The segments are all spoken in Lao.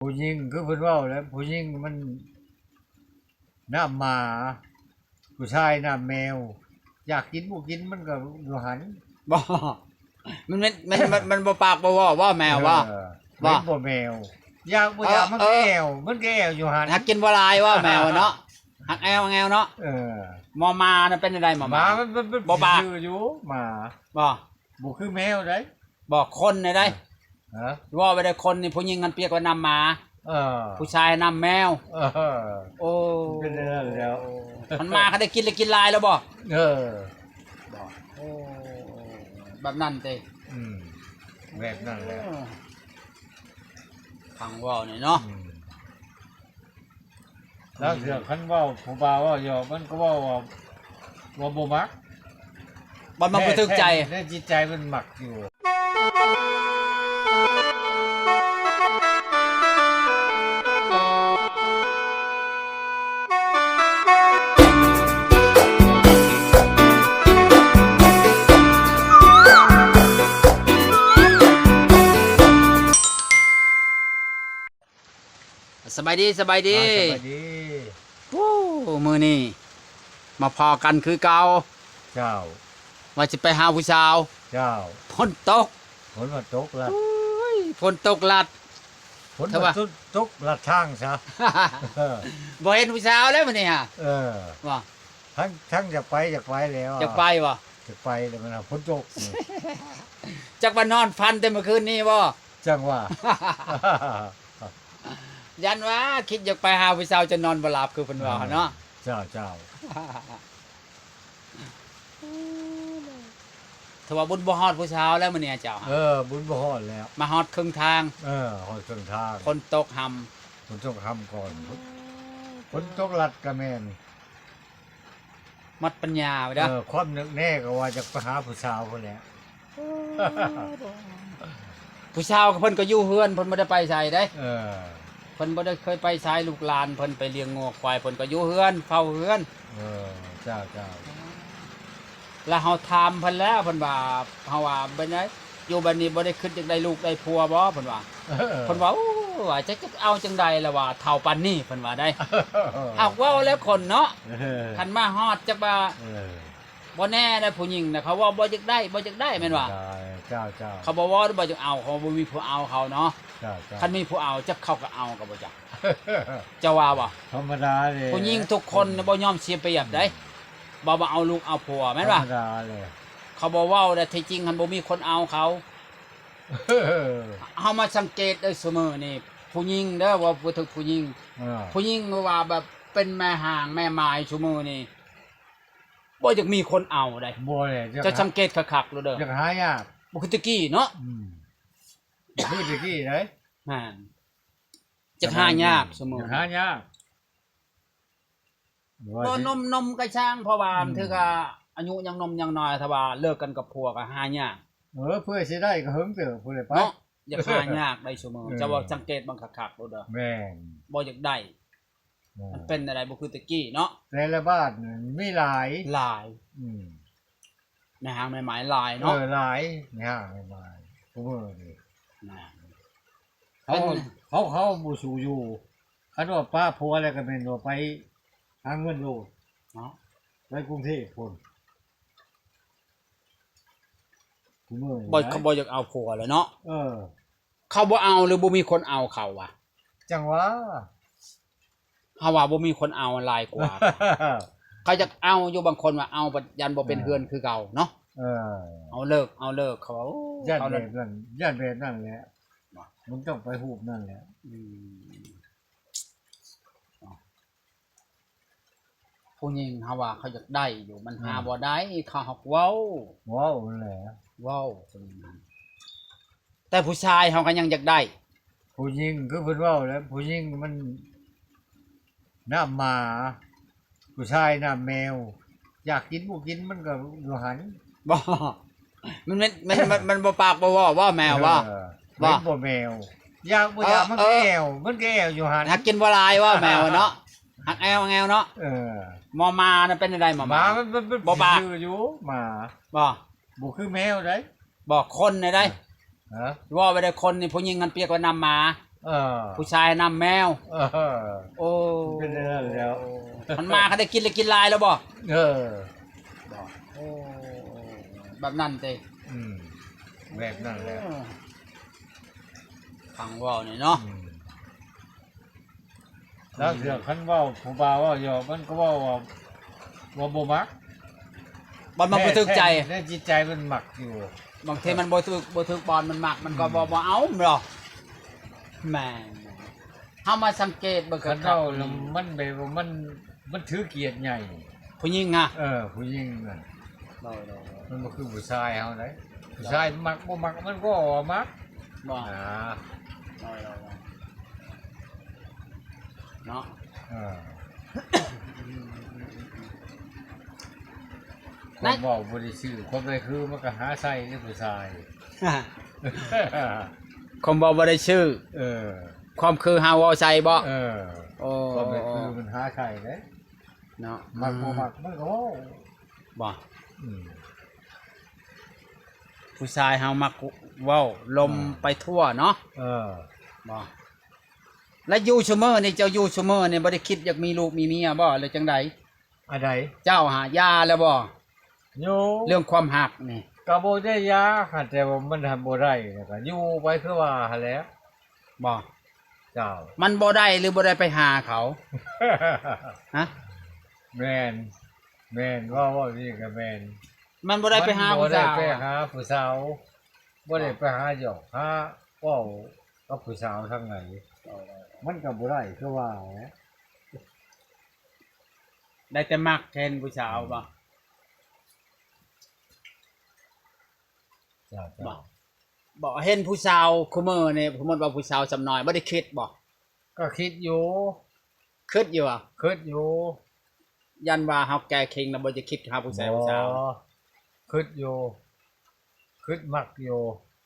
ຜູ້ຍິງຄືເພິ່ນເວົ້າແຫຼະ ຜູ້ຍິງມັນນ້ຳໝາ ຜູ້ຊາຍນ້ຳແມວ ຢາກກິນບໍ່ກິນມັນກໍຢູ່ຫັ້ນ. ບໍ່ ມັນ ມັນ ມັນ ມັນ ມັນບໍ່ປາກບໍ່ເວົ້າ ເວົ້າແມວບໍ່? ເອີ ບໍ່ ມັນບໍ່ແມວ ຢາກບໍ່ຢາກມັນກໍແອວ ມັນກໍແອວຢູ່ຫັ້ນ ຫາກກິນບໍ່ຫຼາຍເວົ້າແມວເນາະ ຫາກແອວ ແອວເນາະ. ເອີ ໝໍໝານັ້ນເປັນຈັ່ງໃດ? ໝໍໝາ ໝາມັນ ມັນ ມັນບໍ່ປາກ ຊື່ຢູ່ໝາ ບໍ່ ບໍ່ຄືແມວໃດ. ບໍ່ ຄົນນີ້ໃດ ຮະ ເວົ້າໄປໄດ້ ຄົນນີ້ ຜູ້ຍິງຫັ້ນປຽກວ່ານ້ຳໝາ ເອີ ຜູ້ຊາຍນ້ຳແມວ ເອີ ໂອ້ ເປັນແນວນັ້ນແລ້ວ ມັນໝາກໍໄດ້ກິນ ແລ້ວກິນຫຼາຍແລ້ວບໍ່? ເອີ ບໍ່ ໂອ້ ແບບນັ້ນຕິ ອືມ ແບບນັ້ນແຫຼະ ເອີ ຟັງເວົ້ານີ້ເນາະ ອືມ. ລາງເທື່ອຄັນເວົ້າ ຜູ້ບ່າວເວົ້າຢອກ ມັນກໍເວົ້າວ່າ ວ່າບໍ່ມັກ ບໍ່ມັກ ບໍ່ຖືກໃຈ ແທ້ໆໃນຈິດໃຈມັນມັກຢູ່. ສະບາຍດີ ສະບາຍດີ ອ່າ ສະບາຍດີ. ໂອ້ ມື້ນີ້ມາພໍ້ກັນຄືເກົ່າ ເຈົ້າ ວ່າຊິໄປຫາຜູ້ສາວ ເຈົ້າ ຝົນຕົກ ຝົນມາຕົກລັດ ໂອ້ຍ ຝົນຕົກລັດ ຝົນມາຕົກລັດທາງຊະ ບໍ່ເຫັນຜູ້ສາວແລ້ວມື້ນີ້ຫາ ເອີ ວ່າ ທັງ ທັງຢາກໄປ ຢາກໄປແລ້ວ ຢາກໄປບໍ່? ຢາກໄປແລ້ວ ມັນຝົນຕົກ ຈັກວ່ານອນຝັນແຕ່ມື້ຄືນນີ້ບໍ່? ຈັ່ງວ່າ ຢ້ານວ່າຄິດຢາກໄປຫາຜູ້ສາວຈົນນອນບໍ່ຫຼັບ ຄືເພິ່ນເວົ້າຫັ້ນເນາະ ເອີ ເຈົ້າໆ. ຖືວ່າບຸນບໍ່ຮອດຜູ້ສາວແລ້ວມື້ນີ້ເຈົ້າ ເອີ ບຸນບໍ່ຮອດແລ້ວ ມາຮອດເຄິ່ງທາງ ເອີ ຮອດເຄິ່ງທາງ ຝົນຕົກຮຳ ຝົນຕົກຮຳກ່ອນ ຝົນຕົກລັດກໍແມ່ນ ໝົດປັນຍາໄປເດີ້ ເອີ ຄວາມນຶກແນ່ກໍວ່າຢາກໄປຫາຜູ້ສາວພຸ້ນແຫຼະ ຜູ້ສາວເພິ່ນກໍຢູ່ເຮືອນ ເພິ່ນບໍ່ໄດ້ໄປໃສເດ້ ເອີ ເພິ່ນບໍ່ໄດ້ເຄີຍໄປໃສ ລູກຫຼານເພິ່ນໄປລ້ຽງງົວຄວາຍ ເພິ່ນກໍຢູ່ເຮືອນ ເຝົ້າເຮືອນ ເອີ ເຈົ້າໆ ແລ້ວເຮົາຖາມເພິ່ນແລ້ວ ເພິ່ນວ່າ ເຮົາວ່າ ເປັນໃດ ຢູ່ບັດນີ້ບໍ່ໄດ້ຄິດຢາກໄດ້ລູກໄດ້ຜົວບໍ່? ເພິ່ນວ່າ ເອີ ເພິ່ນວ່າ ໂອ້ ວ່າຈັກ ຈັກເອົາຈັ່ງໃດລະວ່າ ເຖົ້າປານນີ້ ເພິ່ນວ່າໄດ໋ ຫາກເວົ້າແລ້ວຄົນເນາະ ເອີ ຄັນມາຮອດຈັກວ່າ ເອີ ບໍ່ແນ່ໃດ໋ ຜູ້ຍິງນະ ເຂົາເວົ້າບໍ່ຢາກໄດ້ ບໍ່ຢາກໄດ້ແມ່ນວ່າ ເຈົ້າໆ ເຂົາບໍ່ເວົ້າບໍ່ຢາກເອົາ ເຂົາບໍ່ມີຜູ້ເອົາເຂົາເນາະ ເຈົ້າໆ ຄັນມີຜູ້ເອົາ ຈັກເຂົາກໍເອົາກໍບໍ່ຈັກ ເຈົ້າວ່າບໍ່? ທຳມະດາເດ້ ຜູ້ຍິງທຸກຄົນນະ ອືມ ບໍ່ຍອມເສຍປຽບໃດ ອືມ ບໍ່ວ່າເອົາລູກເອົາຜົວແມ່ນບໍ່? ທຳມະດາເລີຍ ເຂົາບໍ່ເວົ້າໃດ ທີ່ຈິງຫັ້ນບໍ່ມີຄົນເອົາເຂົາ ເຮົາມາສັງເກດເດີ ຊຸມື້ນີ້ ຜູ້ຍິງເດີ ເວົ້າບໍ່ຖືກຜູ້ຍິງ ເອີ ຜູ້ຍິງວ່າແບບເປັນແມ່ຮ້າງແມ່ໝ້າຍ ຊຸມື້ນີ້ ບໍ່ຢາກມີຄົນເອົາໃດ໋ ບໍ່ແຫຼະ ເຈົ້າສັງເກດຄັກໆໂລດເດີ ຢາກຫາຍາກ ບໍ່ຄືແຕ່ກີ້ເນາະ ອືມ ບໍ່ຄືແຕ່ກີ້ໃດ໋ ແມ່ນ ຢາກຫາຍາກຊຸມື້ ຢາກຫາຍາກ ບໍ່ ນົມ ນົມກໍຊ່າງ ເພາະວ່າ ອືມ ຖືກວ່າອາຍຸຍັງໜຸ່ມຍັງນ້ອຍ ຖ້າວ່າເລີກກັນກັບຜົວກໍຫາຍາກ ເອີ ເພື່ອຊິໄດ້ກໍເຫິງເຕີບພຸ້ນແຫຼະ ໄປ ເນາະ ຢາກຫາຍາກໄດ໋ຊຸມື້ ເອີ ເຈົ້າວ່າສັງເກດເບິ່ງຄັກໆໂລດເດີ ແມ່ນ ບໍ່ຢາກໄດ້ ເອີ ມັນເປັນແນວໃດ ບໍ່ຄືແຕ່ກີ້ເນາະ ແຕ່ລະບ້ານມີຫຼາຍ ຫຼາຍ ອືມ ແມ່ຮ້າງແມ່ໝ້າຍຫຼາຍເນາະ ເອີ ຫຼາຍ ແມ່ຮ້າງແມ່ໝ້າຍ ຜູ້ມື້ນີ້ ແມ່ນ ເຂົາ ເປັນ ເຂົາ ເຂົາບໍ່ສູ້ຢູ່ ຄັນວ່າປະຜົວແລ້ວກໍແມ່ນວ່າໄປຫາເງິນໂລດເນາະ ໄປກຸງເທບພຸ້ນ ຜູ້ມື້ນີ້ ບໍ່ ເຂົາບໍ່ຢາກເອົາຜົວແລ້ວເນາະ ເອີ ເຂົາບໍ່ເອົາ ຫຼືບໍ່ມີຄົນເອົາເຂົາວະ? ຈັ່ງຫວາ ເຮົາວ່າບໍ່ມີຄົນເອົາຫຼາຍກວ່າ ເຂົາຢາກເອົາຢູ່ ບາງຄົນວ່າເອົາ ຢ້ານບໍ່ເປັນເຮືອນຄືເກົ່າເນາະ ເອີ ເອົາເລີກ ເອົາເລີກ ເຂົາວ່າ ໂອ້ ຢ້ານແບບນັ້ນ ຢ້ານແບບນັ້ນແຫຼະ ມັນຕ້ອງໄປຮູບນັ້ນແຫຼະ ອືມ ຜູ້ຍິງເຮົາວ່າເຂົາຢາກໄດ້ຢູ່ ມັນຫາ ອືມ ບໍ່ໄດ້ ເຂົາຮັກເວົ້າ ເວົ້າຫັ້ນແຫຼະ ເວົ້າ ແຕ່ຜູ້ຊາຍເຮົາກໍຍັງຢາກໄດ້ ຜູ້ຍິງຄືເພິ່ນເວົ້າແຫຼະ ຜູ້ຍິງມັນນ້ຳໝາ ຜູ້ຊາຍນ້ຳແມວ ຢາກກິນບໍ່ກິນມັນກໍຢູ່ຫັ້ນ ບໍ່ ມັນ ມັນ ມັນ ມັນ ມັນບໍ່ປາກບໍ່ເວົ້າ ເວົ້າແມວບໍ່ ເອີ ບໍ່ ມັນບໍ່ແມວ ຢາກບໍ່ຢາກ ເອີ ມັນກໍແອວ ມັນກໍແອວຢູ່ຫັ້ນ ຫາກກິນບໍ່ຫຼາຍ ເວົ້າແມວເນາະ ຫາກແອວ ແອວເນາະ ເອີ ໝໍໝານັ້ນເປັນຈັ່ງໃດ ໝໍໝາ ໝາມັນ ມັນ ມັນບໍ່ປາກ ຊື່ຢູ່ໝາ ບໍ່ ບໍ່ຄືແມວໃດ ບໍ່ ຄົນນີ້ໃດ ຮະ ເວົ້າໄປໄດ້ ຄົນນີ້ ຜູ້ຍິງຫັ້ນປຽກວ່ານ້ຳໝາ ເອີ ຜູ້ຊາຍນຳແມວ ເອີ ໂອ້ ເປັນແນວນັ້ນແລ້ວ ມັນມາກໍໄດ້ກິນ ແລ້ວກິນຫຼາຍແລ້ວບໍ່? ເອີ ບໍ່ ໂອ້ ແບບນັ້ນຕິ ອືມ ແບບນັ້ນແຫຼະ ເອີ ຟັງເວົ້ານີ້ເນາະ ອືມ ລາງເທື່ອຄັນເວົ້າ ຜູ້ບ່າວເວົ້າຫຍອກ ມັນກໍເວົ້າວ່າ ວ່າບໍ່ມັກ ບັດມັນບໍ່ຖືກໃຈ ໃນຈິດໃຈມັນມັກຢູ່ ບາງທີມັນບໍ່ຖືກ ບໍ່ຖືກບ່ອນມັນມັກ ມັນກໍ ອືມ ບໍ່ ບໍ່ເອົາແມ່ນບໍ່? ແມ່ນ ເຮົາມາສັງເກດເບິ່ງຄັນເວົ້າແລ້ວ ມັນແບບວ່າມັນ ມັນຖືກຽດໃຫຍ່ ຜູ້ຍິງຫະ ເອີ ຜູ້ຍິງນັ້ນ ໂດຍໆໆ ມັນບໍ່ຄືຜູ້ຊາຍເຮົາໃດ໋ ຜູ້ຊາຍມັກບໍ່ມັກ ມັນກໍວ່າມັກ ບໍ່ ອ່າ ໂດຍໆໆ ເນາະ ເອີ ຄວາມເວົ້າບໍ່ໄດ້ຊື່ ຄວາມໃດຄືມັນກໍຫາໃສ່ເດ້ຜູ້ຊາຍ ຄວາມເວົ້າບໍ່ໄດ້ຊື່ ເອີ ຄວາມຄືຫາເວົ້າໃສ່ບໍ່? ເອີ ໂອ້ ຄວາມໃດຄືມັນຫາໃສ່ເດ້ ເນາະ ມັກບໍ່ມັກມັນກໍເວົ້າ ບໍ່ ອືມ ຜູ້ຊາຍເຮົາມັກເວົ້າລົມ ເອີ ໄປທົ່ວເນາະ ເອີ ບໍ່ ແລ້ວຢູ່ຊຸມື້ນີ້ ເຈົ້າຢູ່ຊຸມື້ນີ້ບໍ່ໄດ້ຄິດຢາກມີລູກມີເມຍບໍ່ ຫຼືຈັ່ງໃດ? ອັນໃດ? ເຈົ້າຫາຢ່າແລ້ວບໍ່? ຢູ່ ເລື່ອງຄວາມຮັກນີ້ ກໍບໍ່ໄດ້ຢ່າ ແຕ່ວ່າມັນຫັນບໍ່ໄດ້ ແລ້ວກໍຢູ່ໄປຄືວ່າຫັ້ນແຫຼະ ບໍ່? ເຈົ້າ ມັນບໍ່ໄດ້ ຫຼືບໍ່ໄດ້ໄປຫາເຂົາ? ຮະ? ແມ່ນ ແມ່ນ ເວົ້າ ເວົ້ານີ້ກໍແມ່ນ ມັນບໍ່ໄດ້ໄປຫາຜູ້ສາວ ບໍ່ໄດ້ໄປຫາຜູ້ສາວ ບໍ່ໄດ້ໄປຫາຫຍອກຫາເວົ້າກັບຜູ້ສາວທາງໃດ ມັນກໍບໍ່ໄດ້ຄືວ່າແຫຼະ ໄດ້ແຕ່ມັກແທນຜູ້ສາວບໍ່? ເຈົ້າ ເຈົ້າ ບໍ່ ບໍ່ເຫັນຜູ້ສາວຄູ່ມື້ນີ້ ສົມມຸດວ່າຜູ້ສາວສ່ຳນ້ອຍ ບໍ່ໄດ້ຄິດບໍ່? ກໍຄິດຢູ່ ຄິດຢູ່ຫວາ? ຄິດຢູ່ ຢ້ານວ່າເຮົາແກ່ເຄັ່ງແລ້ວບໍ່ຈະຄິດຫາຜູ້ຊາຍຜູ້ສາວ ບໍ່ ຄິດຢູ່ ຄິດມັກຢູ່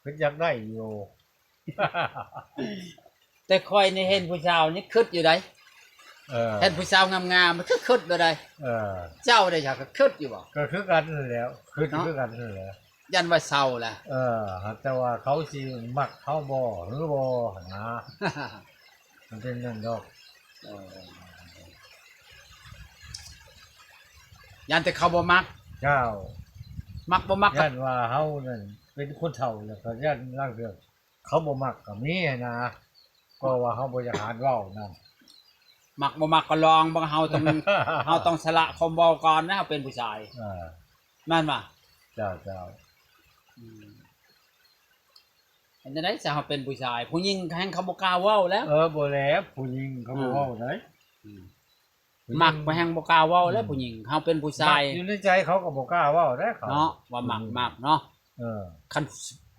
ຄິດຢາກໄດ້ຢູ່ ແຕ່ຂ້ອຍນີ້ເຫັນຜູ້ສາວນີ້ຄິດຢູ່ໃດ ເອີ ເຫັນຜູ້ສາວງາມໆ ມັນຄືຄິດໂລດໃດ ເອີ ເຈົ້າໄດ້ຫຍັງ ກໍຄິດຢູ່ບໍ່? ກໍຄືກັນຫັ້ນແຫຼະ ຄິດ ເນາະ ຄືກັນຫັ້ນແຫຼະ ຢ້ານວ່າເຊົາແຫຼະ ເອີ ຫາກແຕ່ວ່າເຂົາຊິມັກເຮົາບໍ່ ຫຼືບໍ່ຫັ້ນນະ ມັນເປັນນັ້ນດອກ ເອີ ຢ້ານແຕ່ເຂົາບໍ່ມັກ ເຈົ້າ ມັກບໍ່ມັກ ຢ້ານວ່າເຮົານັ້ນເປັນຄົນເຖົ້າແລ້ວ ກໍຢ້ານລາງເທື່ອເຂົາບໍ່ມັກກໍມີຫັ້ນນະ ເພາະວ່າເຮົາບໍ່ຢາກຫານເວົ້ານຳ ມັກບໍ່ມັກກໍລອງເບິ່ງ ເຮົາຕ້ອງ ເຮົາຕ້ອງສະຫຼະຄວາມເວົ້າກ່ອນນະ ເຮົາເປັນຜູ້ຊາຍ ເອີ ແມ່ນບໍ່? ເຈົ້າ ເຈົ້າ ອືມ ເປັນຈັ່ງໃດ ຊະ ເຮົາເປັນຜູ້ຊາຍ ຜູ້ຍິງແຮ່ງເຂົາບໍ່ກ້າເວົ້າແລ້ວ ເອີ ບໍ່ແລ້ວ ຜູ້ຍິງເຂົາບໍ່ເວົ້າໃດ ອືມ ມັກແຮ່ງບໍ່ກ້າເວົ້າແລ້ວ ອືມ ຜູ້ຍິງ ເຮົາເປັນຜູ້ຊາຍ ມັກຢູ່ໃນໃຈເຂົາກໍບໍ່ກ້າເວົ້າເດ້ ເຂົາ ເນາະ ວ່າມັກ ອືມ ມັກເນາະ ເອີ ຄັນ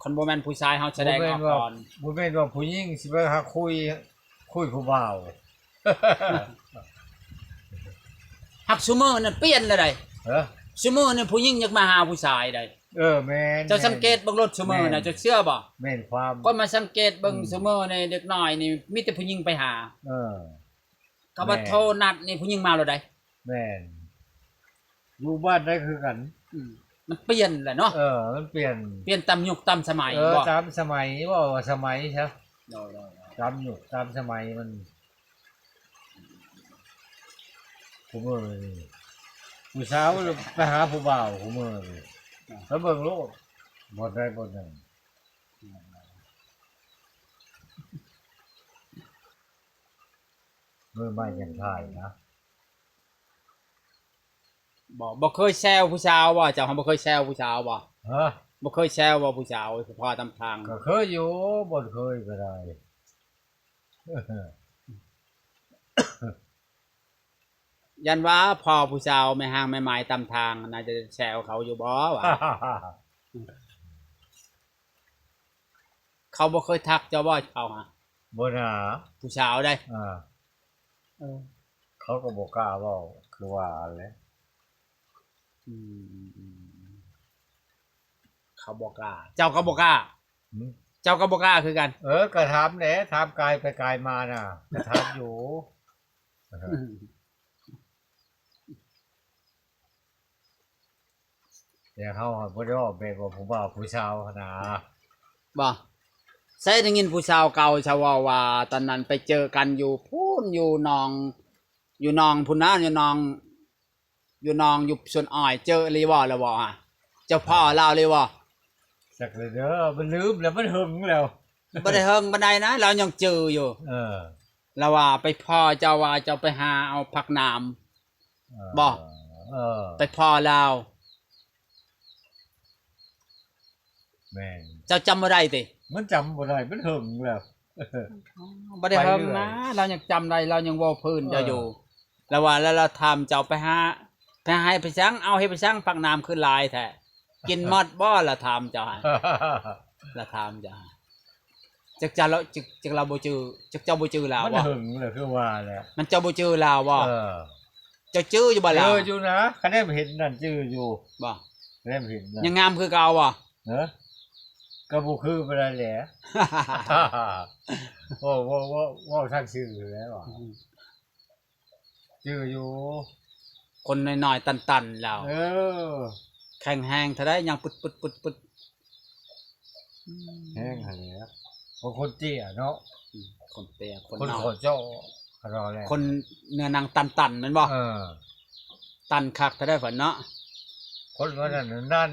ຄັນບໍ່ແມ່ນຜູ້ຊາຍເຮົາສະແດງອອກກ່ອນ ບໍ່ແມ່ນວ່າຜູ້ຍິງຊິໄປຫາຄຸຍ ຄຸຍຜູ້ບ່າວ ຫາກຊຸມື້ນັ້ນປ່ຽນແລ້ວໃດ ເອີ ຊຸມື້ນີ້ຜູ້ຍິງຢາກມາຫາຜູ້ຊາຍໃດ ເອີ ແມ່ນ ເຈົ້າສັງເກດເບິ່ງໂລດຊຸມື້ນະ ແມ່ນ ເຈົ້າເຊື່ອບໍ່? ແມ່ນຄວາມ ຂ້ອຍມາສັງເກດເບິ່ງ ອືມ ຊຸມື້ນີ້ເດັກນ້ອຍນີ້ມີແຕ່ຜູ້ຍິງໄປຫາ ເອີ ກໍວ່າ ແມ່ນ ໂທນັດນີ້ຜູ້ຍິງມາໂລດໃດ ແມ່ນ ຢູ່ບ້ານໃດຄືກັນ ອືມ ມັນປ່ຽນແຫຼະເນາະ ເອີ ມັນປ່ຽນ ປ່ຽນຕາມຍຸກຕາມສະໄໝ ເອີ ບໍ່ ຕາມສະໄໝ ເວົ້າວ່າສະໄໝຊະ ໂດຍໆໆ ຕາມຍຸກຕາມສະໄໝມັນ ຄຸມື້ນີ້ ຜູ້ສາວໄປຫາຜູ້ບ່າວຄຸມື້ນີ້ ໄປເບິ່ງໂລດ ບ່ອນໃດບ່ອນໜຶ່ງ ມືໃໝ່ຍັງຖ່າຍນະ ບໍ່ ບໍ່ເຄີຍແຊວຜູ້ສາວບໍ່? ເຈົ້າບໍ່ເຄີຍແຊວຜູ້ສາວບໍ່? ຮະ? ບໍ່ເຄີຍແຊວບໍ່ຜູ້ສາວ ພໍຕາມທາງ? ກໍເຄີຍຢູ່ ບໍ່ເຄີຍກໍໄດ້ ຢ້ານວ່າພໍຜູ້ສາວແມ່ຮ້າງແມ່ໝາຍຕາມທາງ ໜ້າຈະແຊວເຂົາຢູ່ບໍ່ວະ? ເຂົາບໍ່ເຄີຍທັກເຈົ້າບໍ່ ເຂົາຫາ? ບໍ່ນາ ຜູ້ສາວໃດ໋ ອ່າ ເອີ ເຂົາກໍບໍ່ກ້າເວົ້າ ຄືວ່າຫັ້ນແຫຼະ ອືມ ເຂົາບໍ່ກ້າ ເຈົ້າກໍບໍ່ກ້າ ຫື? ເຈົ້າກໍບໍ່ກ້າຄືກັນ ເອີ ກໍຖາມແຫຼະ ຖາມກາຍໄປກາຍມານະ ກໍຖາມຢູ່ ແຕ່ເຮົາບໍ່ໄດ້ເວົ້າແບບວ່າຜູ້ບ່າວຜູ້ສາວຫັ້ນນາ ບໍ່ ໃສໄດ້ຍິນຜູ້ສາວເກົ່າເຂົາເວົ້າວ່າ ຕອນນັ້ນໄປເຈີກັນຢູ່ພຸ້ນ ຢູ່ໜອງ ຢູ່ໜອງພຸ້ນນະ ຢູ່ໜອງ ຢູ່ໜອງ ຢູ່ສວນອ້ອຍ ເຈີອີ່ຫຼີບໍ່ລະບໍ່? ເຈົ້າພໍ້ລາວອີ່ຫຼີບໍ່? ຈັກແລ້ວເດີ ມັນລືມແລ້ວ ມັນເຫິງແລ້ວ ບໍ່ໄດ້ເຫິງປານໃດນະ ລາວຍັງຈື່ຢູ່. ເອີ ລາວວ່າໄປພໍ້ເຈົ້າວ່າເຈົ້າໄປຫາເອົາຜັກໜາມ ເອີ ບໍ່? ເອີ ໄປພໍ້ລາວ. ແມ່ນ ເຈົ້າຈຳບໍ່ໄດ້ຕິ? ມັນຈຳບໍ່ໄດ້ ມັນເຫິງແລ້ວ ບໍ່ໄດ້ເຫິງນະ ລາວຍັງຈຳໄດ້ ລາວຍັງເວົ້າພື້ນເຈົ້າຢູ່. ລາວວ່າ ລາວ ລາວຖາມເຈົ້າໄປຫາ ໄປຫາເຮັດໄປສັງ ເອົາເຮັດໄປສັງ ຜັກໜາມຄືຫຼາຍແທ້ ກິນໝົດບໍ່? ລາວຖາມເຈົ້າຫັ້ນ ລາວຖາມເຈົ້າ ຈັກ ຈັກລາວ ຈັກ ຈັກລາວບໍ່ຈື່ ຈັກເຈົ້າບໍ່ຈື່ລາວ ມັນເຫິງແລ້ວ ຄືວ່າແຫຼະ ມັນເຈົ້າບໍ່ຈື່ລາວບໍ່? ເອີ ເຈົ້າຈື່ຢູ່ບໍ່ລາວ? ຈື່ຢູ່ນະ ຄະແນນເຫັນນັ້ນຈື່ຢູ່. ບໍ່? ຄະແນນເຫັນນະ ຍັງງາມຄືເກົ່າບໍ່? ເອີ ກໍບໍ່ຄືປານໃດແຫຼະ ເວົ້າ ເວົ້າ ເວົ້າ ເວົ້າທາງຊື່ແລ້ວ ອືມ ຈື່ຢູ່ ຄົນນ້ອຍໆ ຕັນໆ ລາວ ເອີ ແຂງແຮງເທົ່າໃດ ຍ່າງປຶດໆໆໆ ອືມ ແຮງຫັ້ນແຫຼະ ເພາະຄົນເຕ້ຍເນາະ ອືມ ຄົນເຕ້ຍ ຄົນ ຄົນເນົ່າ ຂໍເຈາະ ເຂົາເວົ້າແລ້ວ ຄົນເນື້ອໜັງຕັນໆ ແມ່ນບໍ່? ເອີ ຕັນຄັກເທົ່າໃດເພິ່ນເນາະ ຄົນວ່ານັ້ນນານ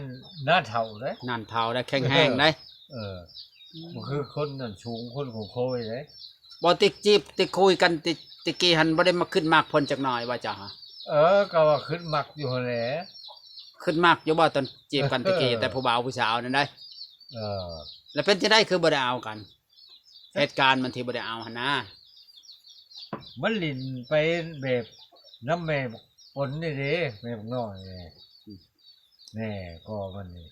ນານເຖົ້າເດ້ ນານເຖົ້າໄດ໋ ແຂງແຮງໄດ໋ ເອີ ອືມ ບໍ່ຄືຄົນນັ້ນສູງ ຄົນຂອງໂຄຍເດ້. ບໍ່ຕິດຈີບຕິດຄຸຍກັນ ຕິ ແຕ່ກີ້ຫັ້ນບໍ່ໄດ້ມາຄຶດມັກເພິ່ນຈັກໜ້ອຍວ່າເຈົ້າຫະ? ເອີ ກໍວ່າຄຶດມັກຢູ່ຫັ້ນແຫຼະ. ຄຶດມັກຢູ່ບໍ່ຕອນຈີບກັນແຕ່ກີ້ ແຕ່ຜູ້ບ່າວຜູ້ສາວນັ້ນໃດ໋? ເອີ ແລ້ວເປັນຈັ່ງໃດຄືບໍ່ໄດ້ເອົາກັນ? ເຫດການມັນທີ່ບໍ່ໄດ້ເອົາຫັ້ນນາ ມັນຫຼິ້ນໄປແບບນຳແມ່ບັກປົນນີ້ເດ້ ແມ່ບັກນ້ອຍນີ້ ອືມ ແມ່ກໍມັນນີ້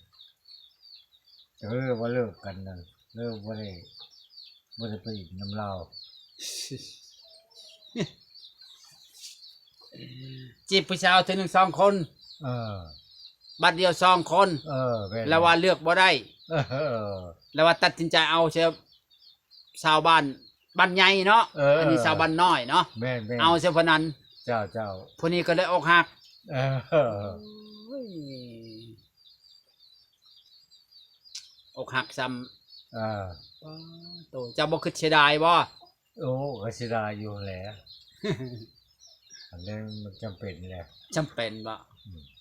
ເອີ ວ່າເລີກກັນນັ້ນ ເລີກບໍ່ໄດ້ ບໍ່ໄດ້ໄປຫຼິ້ນນຳລາວ ຈີບຜູ້ສາວເທື່ອໜຶ່ງສອງຄົນ ເອີ ບັດດຽວສອງຄົນ ເອີ ແມ່ນ ແລ້ວວ່າເລືອກບໍ່ໄດ້ ເອີ ແລ້ວວ່າຕັດສິນໃຈເອົາເສຍ ຊາວບ້ານ ບ້ານໃຫຍ່ເນາະ ເອີ ອັນນີ້ຊາວບ້ານນ້ອຍເນາະ ແມ່ນໆ ເອົາຊະຜູ້ນັ້ນ ເຈົ້າໆ ຜູ້ນີ້ກໍເລີຍອົກຫັກ ເອີ ໂອ້ຍ ອົກຫັກຊ້ຳ ເອີ ໂຕ ເຈົ້າບໍ່ຄິດເສຍດາຍບໍ່? ໂອ້ ກໍເສຍດາຍຢູ່ແຫຼະ ອັນນັ້ນມັນຈຳເປັນແຫຼະ ຈຳເປັນບໍ່? ອືມ